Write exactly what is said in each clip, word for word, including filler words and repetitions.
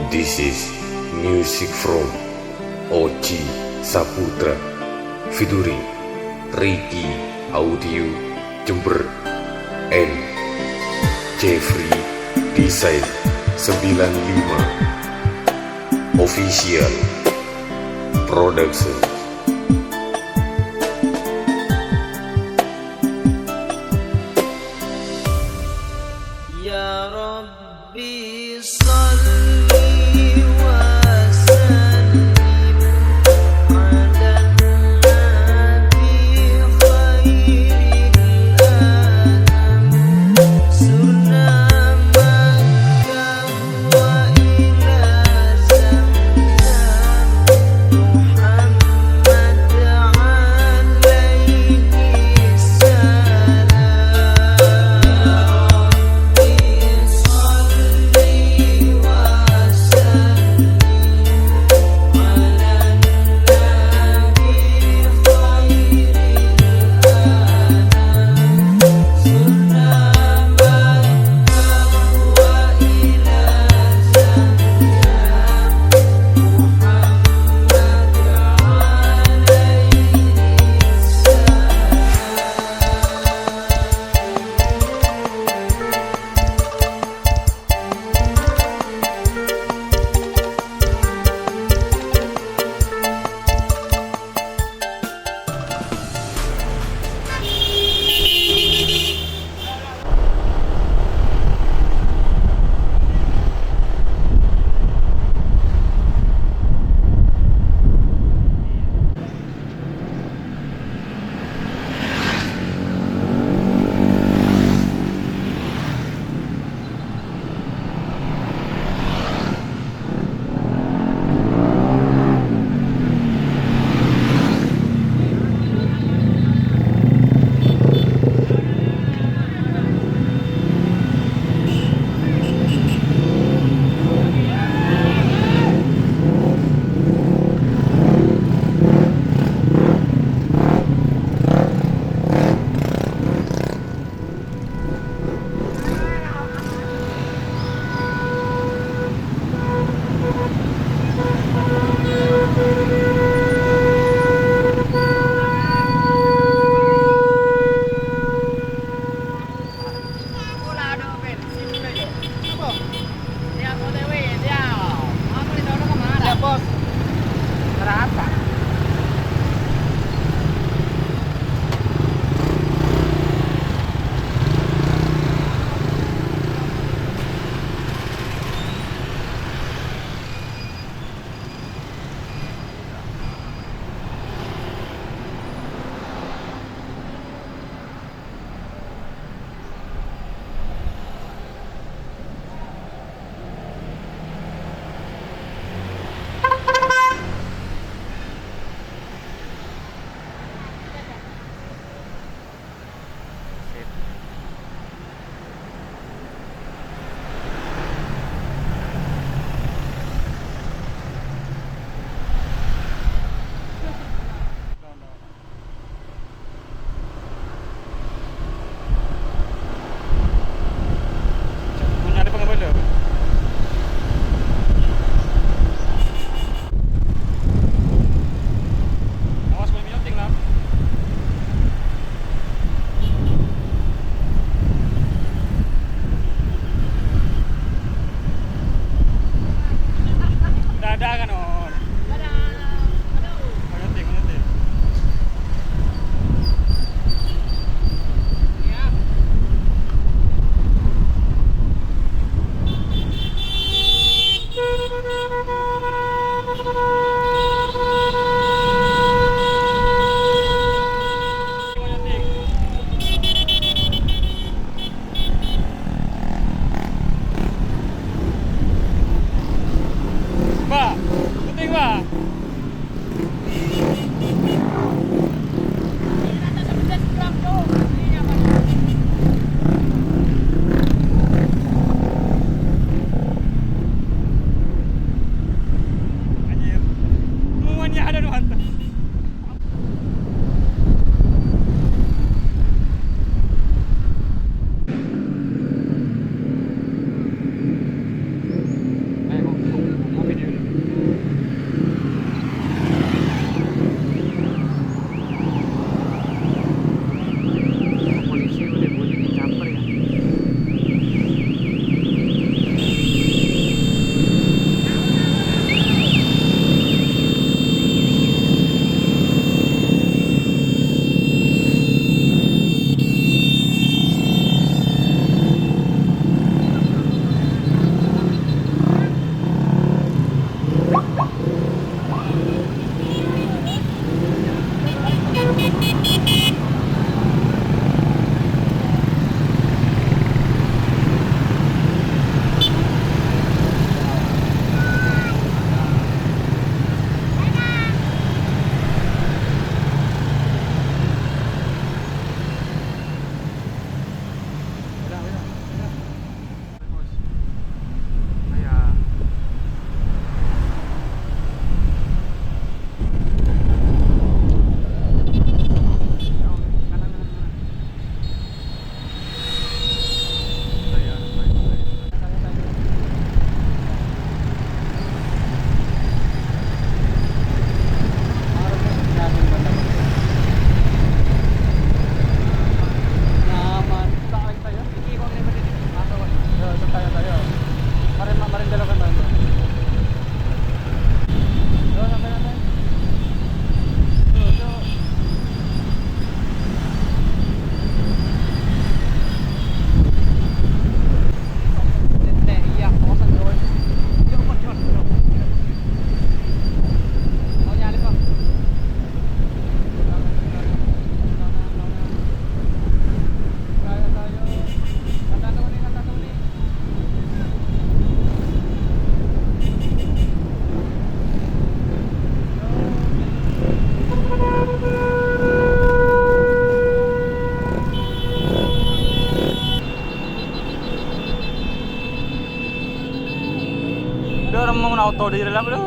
This is music from Oji Saputra, featuring Ricky Audio Jember and Jeffrey Design sembilan lima Official Production. يا رب صل وسلم على النبي خير الأنام. زرنا مكة وإلى زمزم، محمد عليه السلام. Remmong oto dâri la, bro.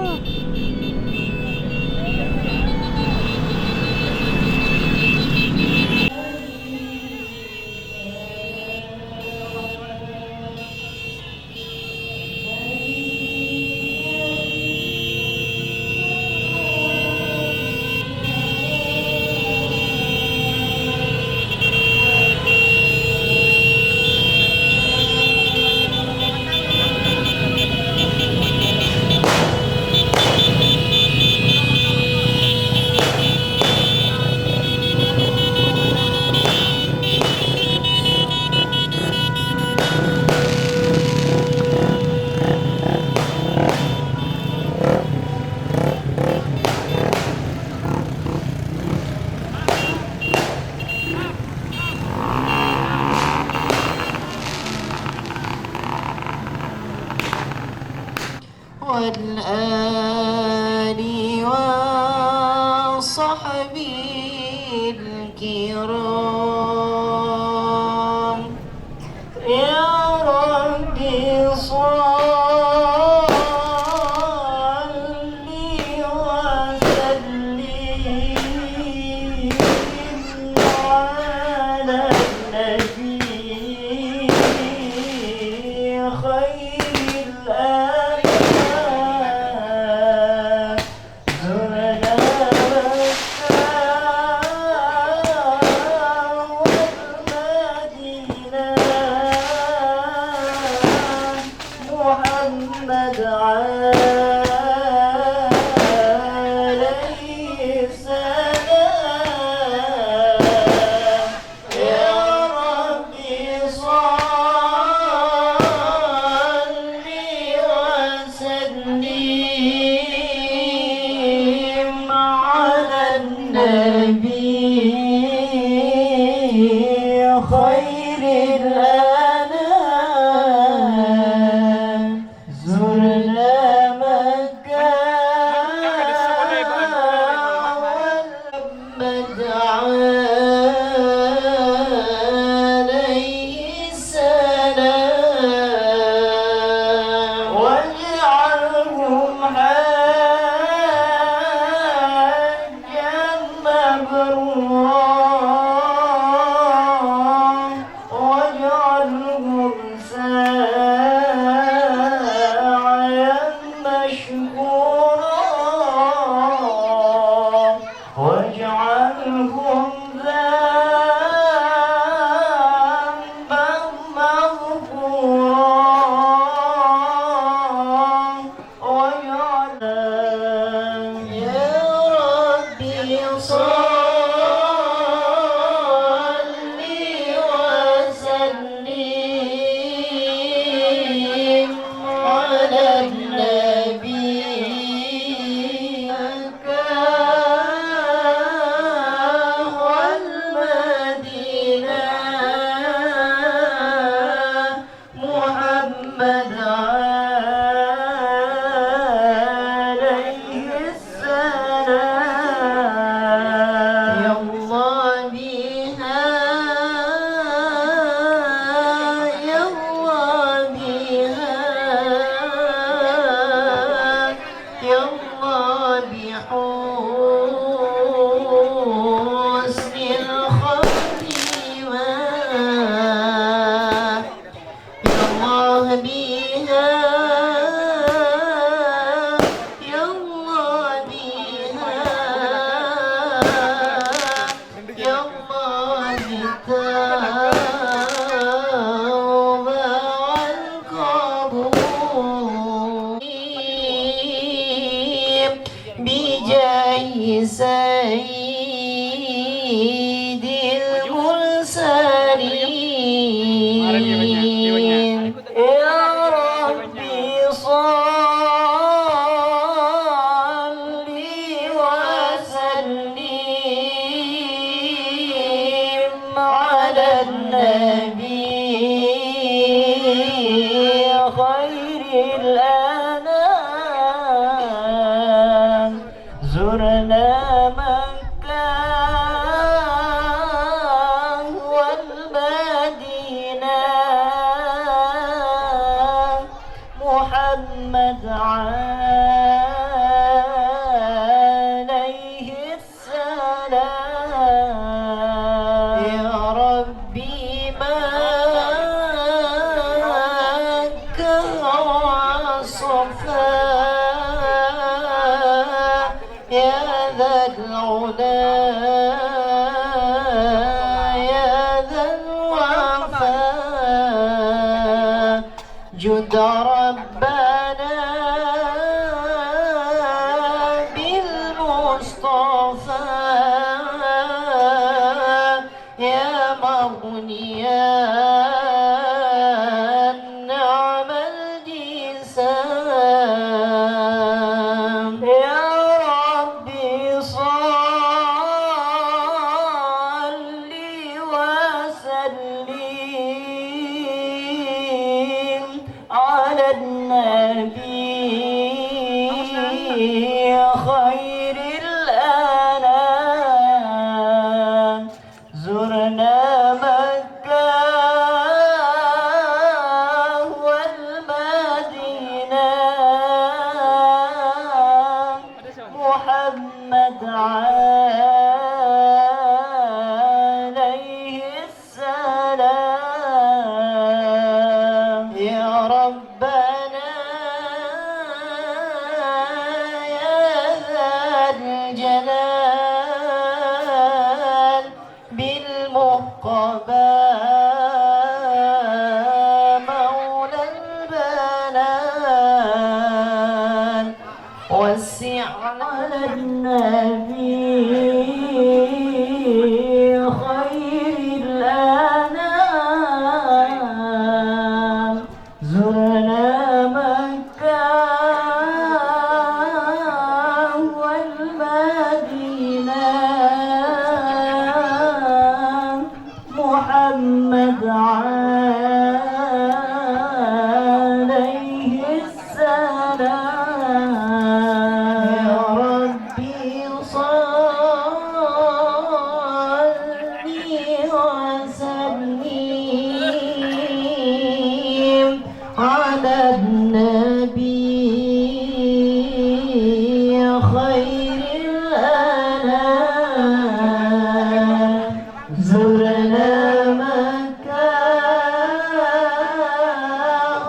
والآل وصحبه الكرام. يا رب صل وسلم على النبي خير الأنام. زرنا مكة والمدينة، محمد عليه السلام. يا رب صل وسلم على النبي خير الأنام. زرنا مكة والمدينة، عليه السلام. واجعلهم حجا مبرورا، واجعلهم سعيا مشكورا، واجعلهم ذنبا مغفورا. وجعلنا يا رب صل وسلم على النبي مكة والمدينة محمد عليه السلام. يا الله بها، يا الله بها، يا الله بحسن الخاتمة. يا الله بها، يا الله بها، يا الله بالتوبة والقبول. بجاه سيد المرسلين. يا رب صل وسلم على النبي خير الأنام. زرنا مكة والمدينة، محمد محمد عليه السلام. يا ربي مكة والصفا، يا ذا العلا، يا ذا الوفا، جد ربنا بالمصطفى، يا مغني النعم الجسام. يا ربي صل وسلم على النبي خير الأنام. زرنا مكة والمدينة، محمد عليه السلام. يا ربنا يا ذا الجلال بالمقتضى مولى البنان، وسع على النبي خير الأنام. زرنا مكة والمدينة، محمد عليه السلام. يا ربي صل وسلم على النبي خير الأنام. زرنا مكة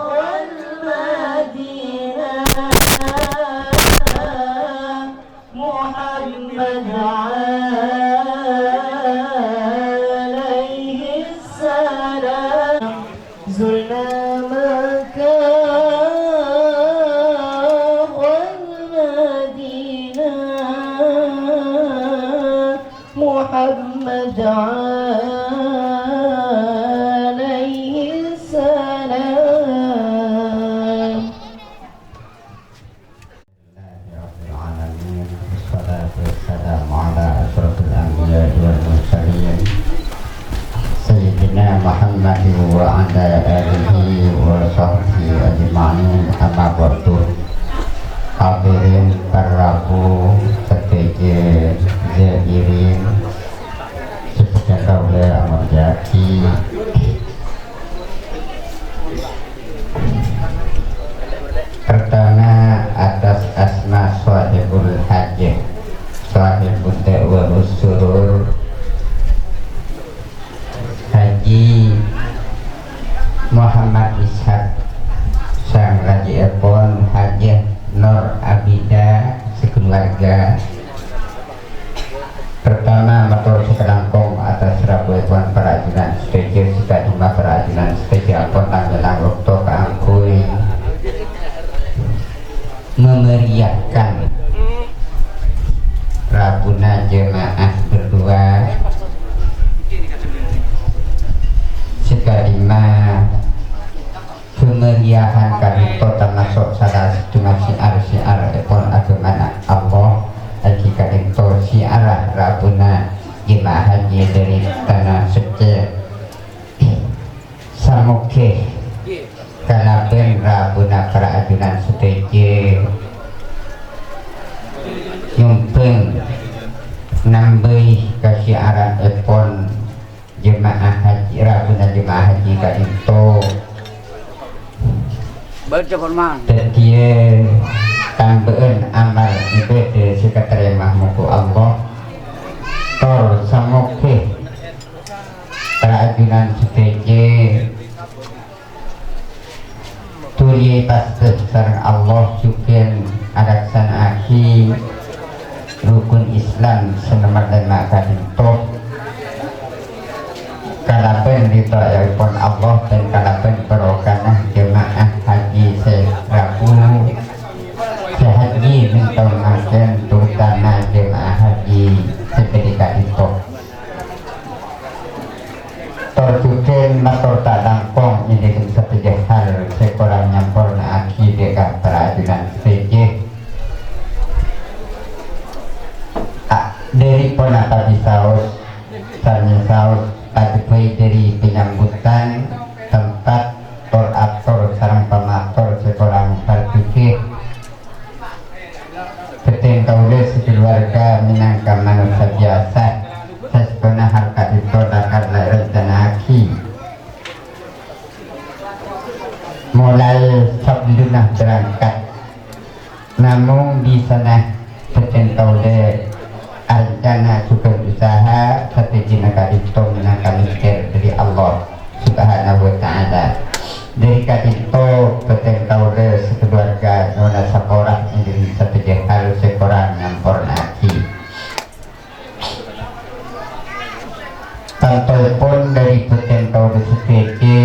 والمدينة، محمد عليه السلام. زرنا مكة والمدينة، محمد عليه السلام. لله رب العالمين، والصلاة والسلام على أشرف الأنبياء والمرسلين، سيدنا محمد وعلى آله وصحبه أجمعين. أما بعد. Hadirin para rabu, sadhâjâ zairin, sè bhâdhân kaulâ amolja'aghi. Pertama, atas asma Sohibul Hajah, Sohibud Da'wah was Surur, Haji Muhammad Ishak, sang rajièpon Hajah Nur Abida, sakeluarga. Pertama, mator sakalangkong atas rabuèpon para ajunan sadhâjâ, sè ka'dimma para ajunan sadhâjâ ampon lang-ngèlang bâkto kaangghuy memeriahkan rabuna jemaah berdua, sè ka'dimma kemeriahan ka'dinto tamaso' sala settonga syiar-syiarèpon aghâmana Allah, èngghi ka'dinto syiar rabuna jemaah haji dâri Tana Soccè. Samogha kalabân rabuna para ajunan sadhâjâ nyombhâng nambâi kasyiaranèpon jemaah haji, rabuna jemaah haji ka'dinto. Dhâddhiyâ tambâ'ân amal ibadah sè èkatarèma mongghu Allah. Tor samogha para ajunan sadhâjâ dhuli èpastè sareng Allah jhughân alaksana'aghi rukun Islam sè nomer lèma' ka'dinto, kalabân ridha'èpon Allah bân kalabân barokahna jemaah haji sè rabu, sè haji neng taon mangkèn, terutama jemaah haji sè bâdâ ka'dinto. Tor jhughân mator ta' langkong è dhâlem sadhâjâ hal sè korang nyamporna'aghi dhâ' ka para ajunan sadhâjâ. A, dhâri ponapa bisaos, sareng saos padâ bhâi dhâri panyambutan tempat, tor-ator sareng pamator sè korang parjhughân. Bhâdhân kaulâ sakaluarga mènangka manossa biyasa, sastona hal ka'dinto lakar la èrancana'aghi. Molaè sabellunna berangkat, namong biyasana bhâdhân kaulâ arancana jhughân usaha sadhâjâna ka'dinto mènangka mèster dhâri Allah Subhanahu wa Ta'ala. Dhâri ka'dinto bhâdhân kaulâ sakaluarga nyo'ona sapora è dhâlem sadhâjâ hal sè korang nyamporna'aghi. Tantoèpon dhâri bhâdhân kaulâ sadhâjâ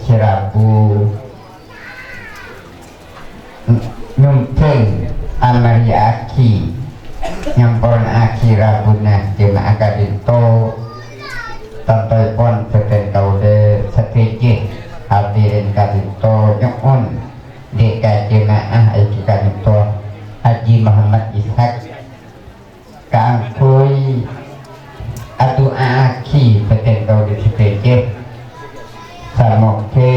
sè rabu nyombhâng amarèya'aghi nyamporna'aghi rabuna jemaah ka'dinto. Tantoèpon bhâdhân kaulâ sadhâjâ hadirin ka'dinto nyo'on dhâ' ka jemaah haji ka'dinto, Haji Muhammad Ishak, kaangghuy adu'a'aghi bhâdhân kaulâ sadhâjâ. Samogha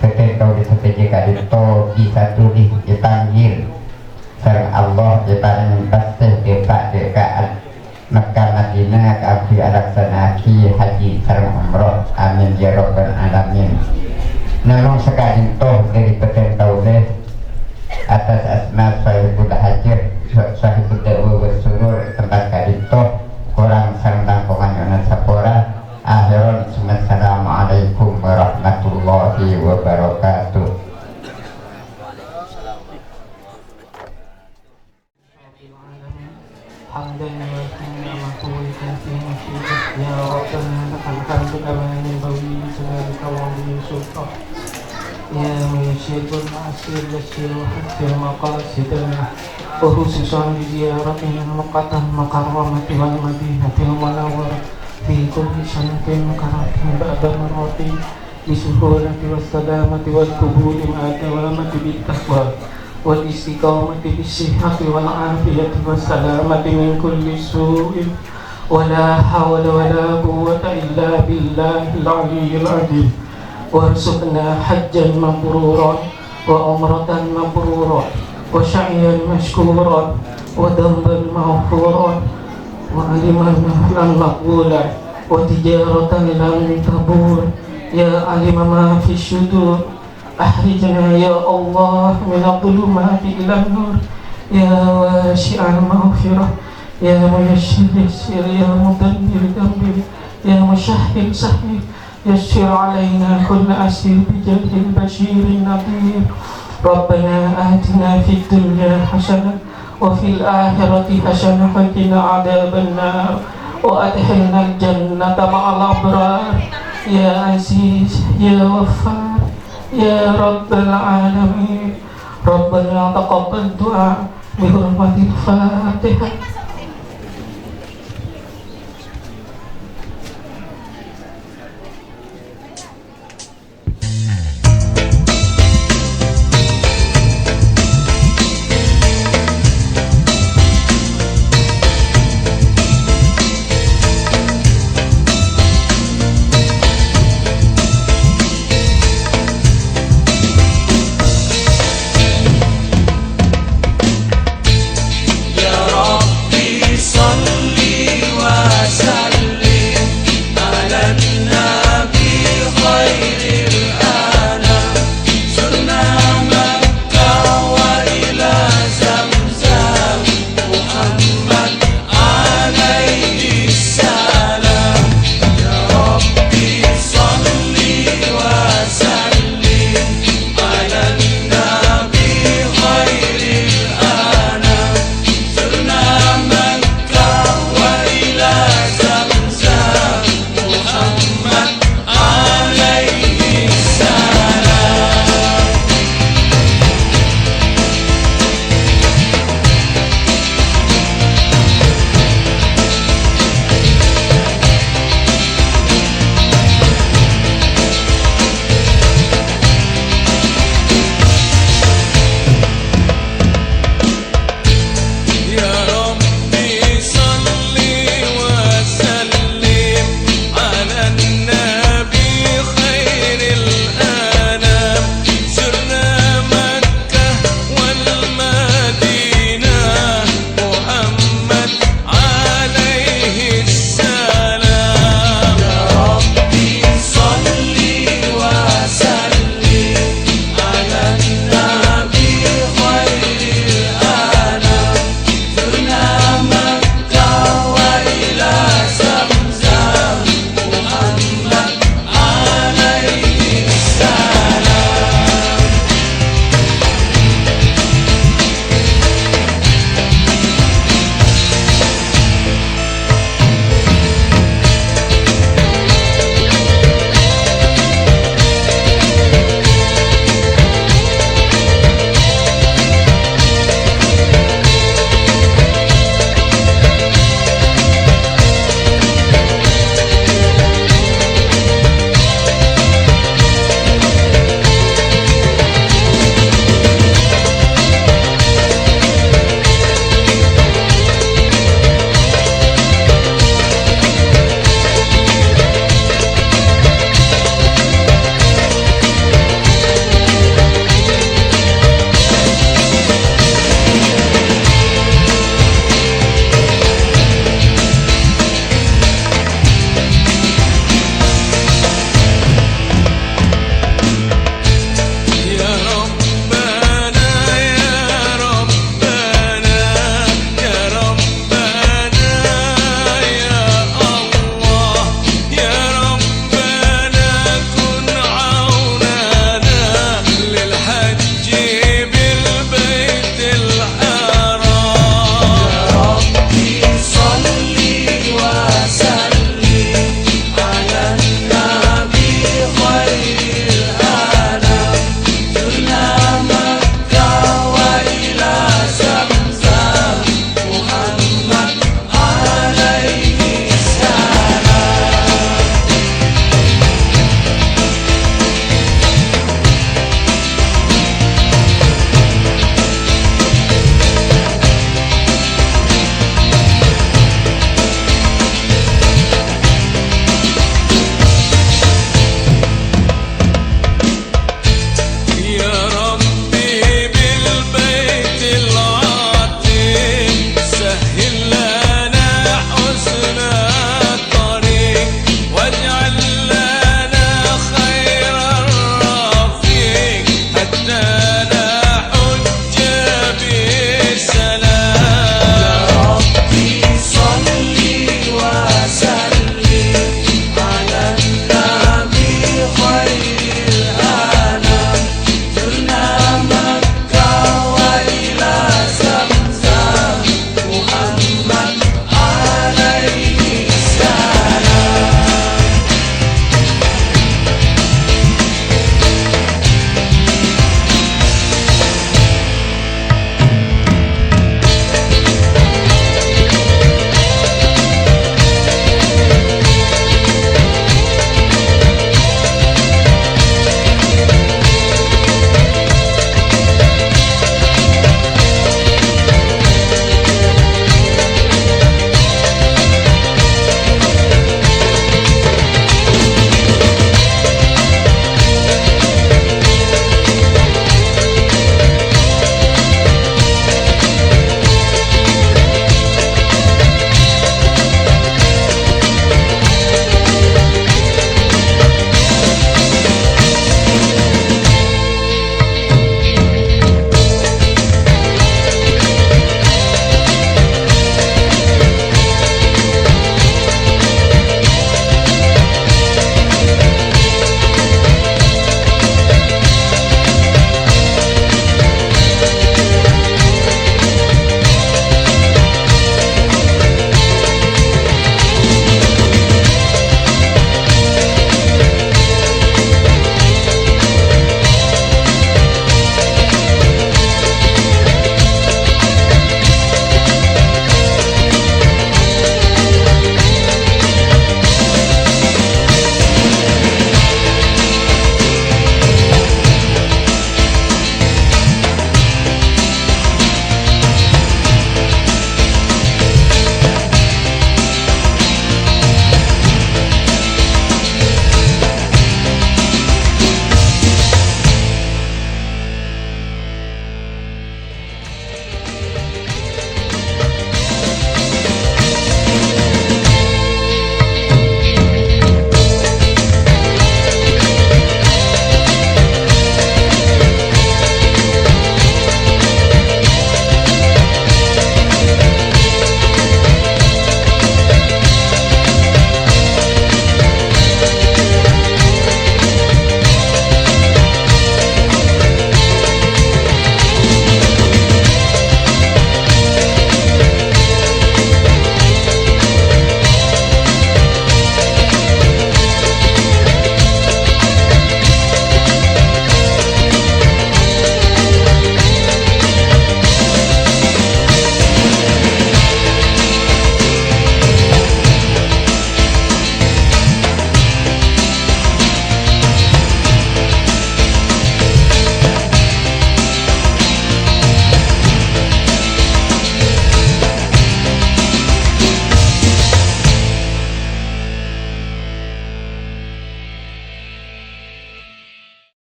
bhâdhân kaulâ sadhâjâ ka'dinto bisa dhuli èpanggil sareng Allah èparèngè pastè dâpa' dhâ' ka Mekkah Madinah kaangghuy alaksana'aghi haji sareng umroh. Amin ya rabbal alamin. Namong saka'dinto dhâri bhâdhân kaulâ, atas asma Sahibul Hajah, Sahibud Da'wah was Surur, tempat ka'dinto, korang sareng langkongan nyo'ona sapora. Akhiran, assalamualaikum warahmatullahi wabarakatuh. حمدا يوافي نعمه ويكافئ مزيده. يا ربنا لك الحمد كما ينبغي لجلالك وعظيم سلطانك. يا ميسر العسير يسر وحسن مقاصدنا، وخصوصا بزيارتنا مكة المكرمة والمدينة المنورة في كل سنة مرة بعد مرة، بالسهولة والسلامة والقبول مع الدوامة بالتقوى والاستقامة بالصحة والعافية والسلامة من كل سوء، ولا حول ولا قوة إلا بالله العلي العظيم. وارزقنا حجا مبرورا وعمرة مبرورا وسعيا مشكورا وذنبا مغفورا وعلما نافعا مقبولا وتجارة لن تبور. يا عليم ما في الصدور، أخرجنا يا الله من الظلمات إلى النور. يا واسع المغفرة، يا ميسر يسر، يا مدبر دبر، يا مسهل سهل، يسر علينا كل عسير بجاه البشير النذير. ربنا آتنا في الدنيا حسنة وفي الآخرة حسنة وقنا عذاب النار وأدخلنا الجنة مع الأبرار. يا عزيز، يا غفار، يا رب العالمين. ربنا تقبل دعاء بحرمة الفاتحة.